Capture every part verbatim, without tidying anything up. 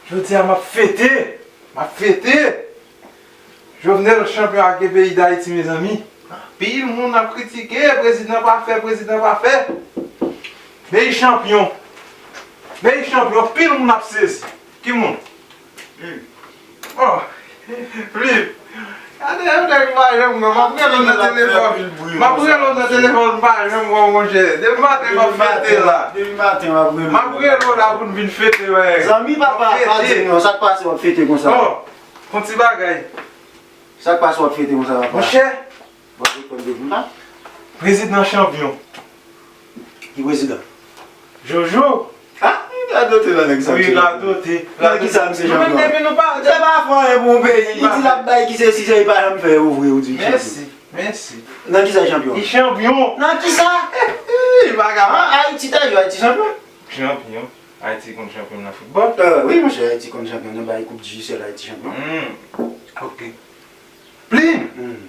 Jodi a m ap fete. M ap fete. Jovenel chanpyon ak peyi Dayiti, mezanmi. Anpil moun ap kritike, prezidan pa fè, prezidan pa fè. Men li chanpyon. Men li chanpyon, anpil moun ap sezi. Ki moun? Oh, Flip. Gade yon nèg m pa janm wè, m ap rele w nan telefòn. M ap rele w nan telefòn, m pa janm wè w, monchè. Depi maten m ap fete la. Depi maten w ap rele m. M ap rele w la pou n vin fete, wè. Zanmi papa, pa di non, sa k pase w ap fete konsa? Oh, yon ti bagay. Sa k pase w ap fete konsa, papa? Monchè, w ap reponn de konsa? Prezidan chanpyon. Ki prezidan? Jojo. Ah, radote nan nèg sa. Wi, radote. Nan ki sa misye chanpyon? Nou menm depi nou pa... Misye pa fè anyen pou yon peyi. Li di l ap bay ki se si se, li pa janm fè yo vre, ou di li chanpyon. Mèsi, mèsi. Nan ki sa li chanpyon? Li chanpyon. Nan ki sa? Li pa ka. Ah, Ayiti ta jwe, Ayiti chanpyon? Chanpyon. Ayiti konn chanpyon nan foutbòl. Euh, wi, monchè, Ayiti konn chanpyon nan bay koup di jisèl, Ayiti chanpyon. Hmm. Ok. Plim! Hmm.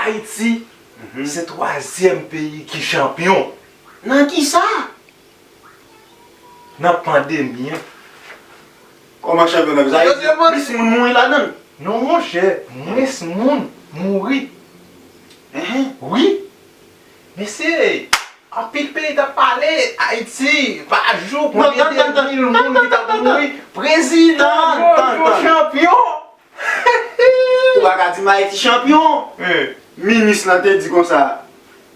Ayiti, mhm, se twazyèm peyi ki chanpyon. Nan ki sa? Nan pandemi an. Kòman chanpyon nan sa? Yo te plis moun mouri ladan l. Non, monchè, mwens moun mouri. Enhen. Wi. Mesye, anpil peyi t ap pale, Ayiti, pa jou, konbyen de mil moun ki t ap mouri. Prezidan Jojo chanpyon. Ou pa ka di m Ayiti chanpyon. Minis lan te di konsa,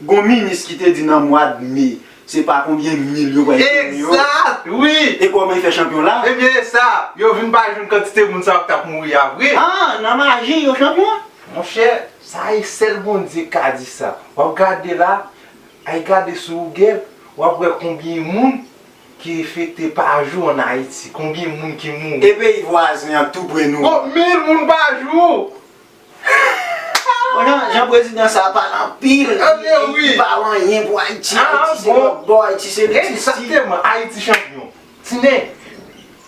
gon minis ki te di nan mwa d me, se pa konbyen mil yo pral touye yo. Egzat, wi. E kòman l fè chanpyon la? Ebyen, e sa, yo vin pa jwenn kantite moun sa yo k t ap mouri a vre. Ah, nan maji yo chanpyon? Monchè, sa e sèl Bondye k ka di sa. W ap gade la, ay gade sou Google, w ap wè konbyen moun ki enfekte pa jou ann Ayiti, konbyen moun ki mouri. E peyi vwazen an tou pre nou an? Bon, mil moun pa jou! Bon, jan, jan prezidan sa a pale anpil, li, li pa wè anyen pou Ayiti, Ayiti se lòtbò, Ayiti se lètisi. Egzakteman, Ayiti chanpyon. Tine,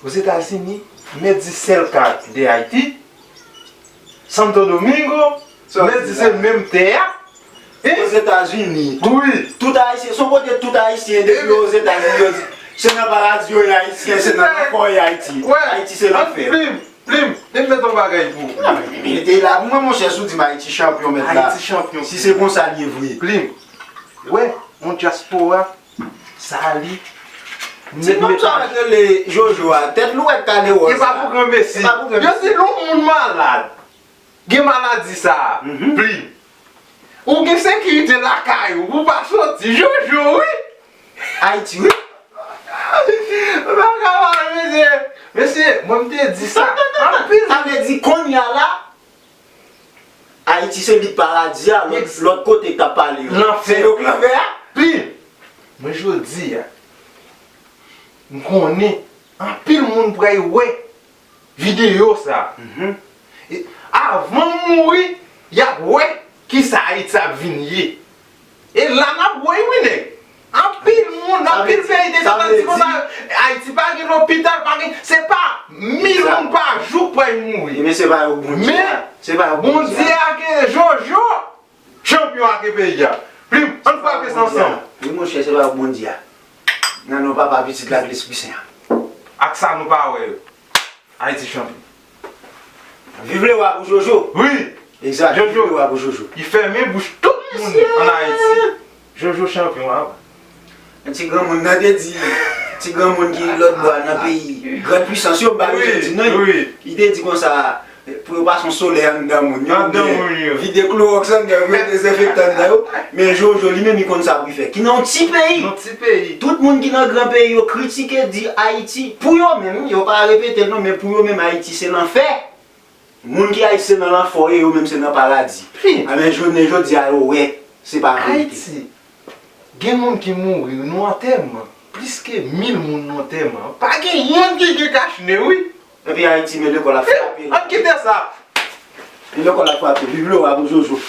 Ozetazini, mèt di sèl ka de Ayiti, Santo Domingo, mèt di se menm tè a. Ozetazini, tout, wi, tout Ayisyen, se yon kote tout Ayisyen, depi yo Ozetazini, yo di, se nan paradi yo ye Ayisyen, se nan lanfè yo ye Ayiti. Ayiti se lanfè. Plim, Plim, depi mete yon bagay pou ou. Mete la pou mwen, monchè, si w di m Ayiti chanpyon, mèt la. Ayiti chanpyon. Si se konsa l ye vre. Plim, wè, yon dyaspora, sa li. Ti nonm sa mèt rele Jojo a, tèt lwèt kale wòz la. E pa pou gran mesi. E pa pou gran mesi. Yo di lè yon moun malad, gen maladi sa a, Plim. Ou gen sekirite lakay ou, ou pa soti, Jojo, wi. Ayiti, wi. Ou pa ka pale, mesye. Mesye, mwen m te di sa. Anpil. Sa vle di, kounye a la, Ayiti se lit paradi a, lòt, lòt kote k t ap pale yo. Lanfè. Se yo k lanfè a? Plim. Mwen jodi a, m konnen anpil moun pral wè videyo sa. E avan m mouri, y ap wè kisa Ayiti ap vin ye. E la n ap wè wi nèg. Anpil moun, anpil peyi te gentan di konsa, Ayiti pa gen lopital, pa gen, se pa mil moun pa jou k pral mouri. Men se pa yo k Bondye a. Se pa yo k Bondye a. Bondye a ke Jojo, chanpyon a ke peyi a. Plim, ann frape sa ansanm. Wi, monchè, se pa yo k Bondye a. Nan non Papa, Pitit la, Lespri Sen an. Ak sa nou pa wè yo. Ayiti chanpyon. Viv lewa pou Jojo. Wi. Egzat, viv lewa pou Jojo. Li fèmen bouch tout moun ann Ayiti. Jojo chanpyon a. Ti granmoun nan te di, ti granmoun ki lòt bò a nan peyi, gran pwisans yo, m pa bezwen di non, li te di konsa, pou yo pase yon solèy anndan moun yo, vide klowòks anndan yo, vide dezenfektan anndan yo. Men Jojo li menm li konn sa pou l fè. Ki nan yon ti peyi. Yon ti peyi. Tout moun ki nan gran peyi yo kritike, di Ayiti, pou yo menm, yo pa repete l non, men pou yo menm Ayiti se lanfè. Moun ki Ayiti se nan lanfè yo ye, yo menm se nan paradi. Anben jounen jodi a yo wè se pa verite. Ayiti, gen moun ki mouri nan antèman, plis ke mil moun nan antèman. Pa gen youn ki gen kach ne wi. Epi Ayiti, men lekòl ap frape. Ann kite sa. Men lekòl ap frape. Viv lewa pou Jojo.